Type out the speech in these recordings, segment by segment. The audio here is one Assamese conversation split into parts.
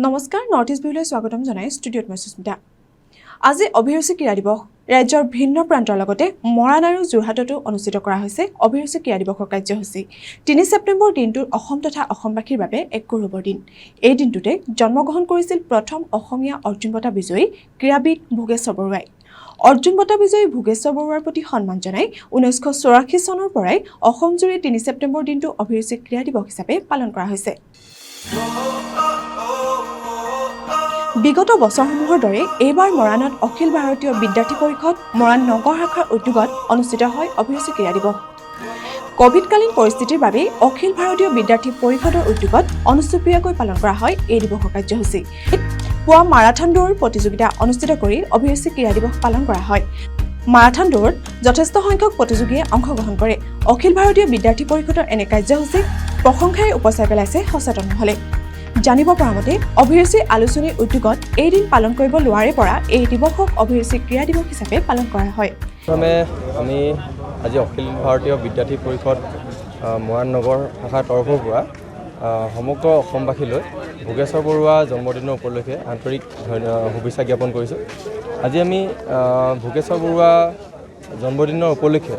নমস্কাৰ, নৰ্থ ইষ্ট ভিউলৈ স্বাগতম জনাই ষ্টুডিঅ'ত মই সুস্মিতা। আজি অভিৰুচি ক্ৰীড়া দিৱস। ৰাজ্যৰ ভিন্ন প্ৰান্তৰ লগতে মৰাণ আৰু যোৰহাটতো অনুষ্ঠিত কৰা হৈছে অভিৰুচি ক্ৰীড়া দিৱসৰ কাৰ্যসূচী। 3 ছেপ্টেম্বৰ দিনটো অসম তথা অসমবাসীৰ বাবে এক গৌৰৱৰ দিন। এই দিনটোতে জন্মগ্ৰহণ কৰিছিল প্ৰথম অসমীয়া অৰ্জুন বঁটা বিজয়ী ক্ৰীড়াবিদ ভোগেশ্বৰ বৰুৱাই। অৰ্জুন বঁটা বিজয়ী ভোগেশ্বৰ বৰুৱাৰ প্ৰতি সন্মান জনাই 1984 চনৰ পৰাই অসমজুৰি 3 ছেপ্টেম্বৰ দিনটো অভিৰুচি ক্ৰীড়া দিৱস হিচাপে পালন কৰা হৈছে। বিগত বছৰসমূহৰ দৰে এইবাৰ মৰাণত অখিল ভাৰতীয় বিদ্যাৰ্থী পৰিষদ মৰাণ নগৰ শাখাৰ উদ্যোগত অনুষ্ঠিত হয় অভিৰুচি ক্ৰীড়া দিৱস। কভিডকালীন পৰিস্থিতিৰ বাবে অখিল ভাৰতীয় বিদ্যাৰ্থী পৰিষদৰ উদ্যোগত অনুষ্টুপীয়াকৈ পালন কৰা হয় এই দিৱসৰ কাৰ্যসূচী। পুৱা মাৰাথন দৌৰ প্ৰতিযোগিতা অনুষ্ঠিত কৰি অভিৰুচি ক্ৰীড়া দিৱস পালন কৰা হয়। মাৰাথন দৌৰত যথেষ্ট সংখ্যক প্ৰতিযোগীয়ে অংশগ্ৰহণ কৰে। অখিল ভাৰতীয় বিদ্যাৰ্থী পৰিষদৰ এনে কাৰ্যসূচীক প্ৰশংসাৰে উপচাই পেলাইছে সচেতন মহলে। জানিব পৰা মতে, অভিৰুচি আলোচনীৰ উদ্যোগত এই দিন পালন কৰিব লোৱাৰে পৰা এই দিৱসক অভিৰুচি ক্ৰীড়া দিৱস হিচাপে পালন কৰা হয়। প্ৰথমে আমি আজি অখিল ভাৰতীয় বিদ্যাৰ্থী পৰিষদ মৰাণ নগৰ শাখাৰ তৰফৰ পৰা সমগ্ৰ অসমবাসীলৈ ভোগেশ্বৰ বৰুৱা জন্মদিনৰ উপলক্ষে আন্তৰিক শুভেচ্ছা জ্ঞাপন কৰিছোঁ। আজি আমি ভোগেশ্বৰ বৰুৱা জন্মদিনৰ উপলক্ষে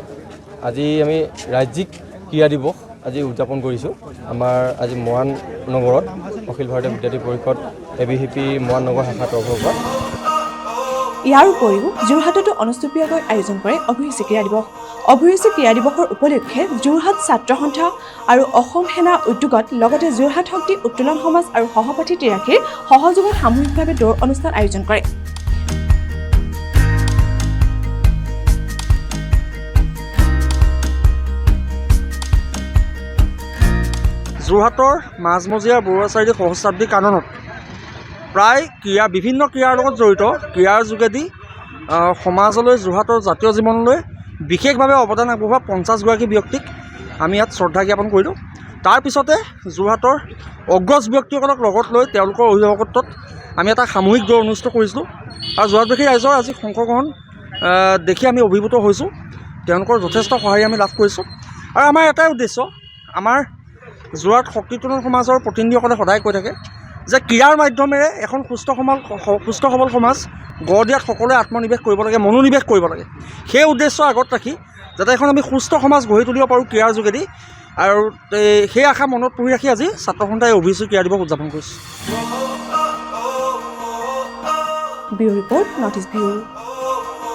আজি আমি ৰাজ্যিক ক্ৰীড়া দিৱস আজি উদযাপন কৰিছোঁ। আমাৰ আজি মৰাণ নগৰত অখিল ভাৰতীয় বিদ্যাৰ্থী পৰিষদ এবিভিপি মৰাণ নগৰ শাখাৰ তৰফৰ পৰা। ইয়াৰ উপৰিও যোৰহাটতো অনুষ্টুপীয়াকৈ আয়োজন কৰে অভিৰুচি ক্ৰীড়া দিৱস। অভিৰুচি ক্ৰীড়া দিৱসৰ উপলক্ষে যোৰহাট ছাত্ৰ সন্থা আৰু অসম সেনা উদ্যোগত লগতে যোৰহাট শক্তি উত্তোলন সমাজ আৰু সহপাঠী 83ৰ সহযোগত সামূহিকভাৱে দৌৰ অনুষ্ঠান আয়োজন কৰে। যোৰহাটৰ মাজমজিয়াৰ বৰুৱা চাৰিআলি সহস্ৰাব্দী কাননত প্ৰায় ক্ৰীড়া, বিভিন্ন ক্ৰীড়াৰ লগত জড়িত, ক্ৰীড়াৰ যোগেদি সমাজলৈ, যোৰহাটৰ জাতীয় জীৱনলৈ বিশেষভাৱে অৱদান আগবঢ়োৱা 50গৰাকী ব্যক্তিক আমি ইয়াত শ্ৰদ্ধা জ্ঞাপন কৰিলোঁ। তাৰপিছতে যোৰহাটৰ অগ্ৰজ ব্যক্তিসকলক লগত লৈ তেওঁলোকৰ অভিভাৱকত্বত আমি এটা সামূহিক দৌৰ অনুষ্ঠিত কৰিছিলোঁ আৰু যোৰহাটবাসী ৰাইজৰ আজি অংশগ্ৰহণ দেখি আমি অভিভূত হৈছোঁ। তেওঁলোকৰ যথেষ্ট সঁহাৰি আমি লাভ কৰিছোঁ আৰু আমাৰ এটাই উদ্দেশ্য, আমাৰ যোৰহাট শক্তি উত্তোলন সমাজৰ প্ৰতিনিধিসকলে সদায় কৈ থাকে যে ক্ৰীড়াৰ মাধ্যমেৰে এখন সুস্থ সবল সমাজ গঢ় দিয়াত সকলোৱে আত্মনিৱেশ কৰিব লাগে, মনোনিৱেশ কৰিব লাগে। সেই উদ্দেশ্য আগত ৰাখি যাতে এখন আমি সুস্থ সমাজ গঢ়ি তুলিব পাৰোঁ ক্ৰীড়াৰ যোগেদি আৰু সেই আশা মনত পুহি ৰাখি আজি ছাত্ৰ সন্থাই অভিৰুচি ক্ৰীড়া দিৱস উদযাপন কৰিছে। Bureau report, north east view.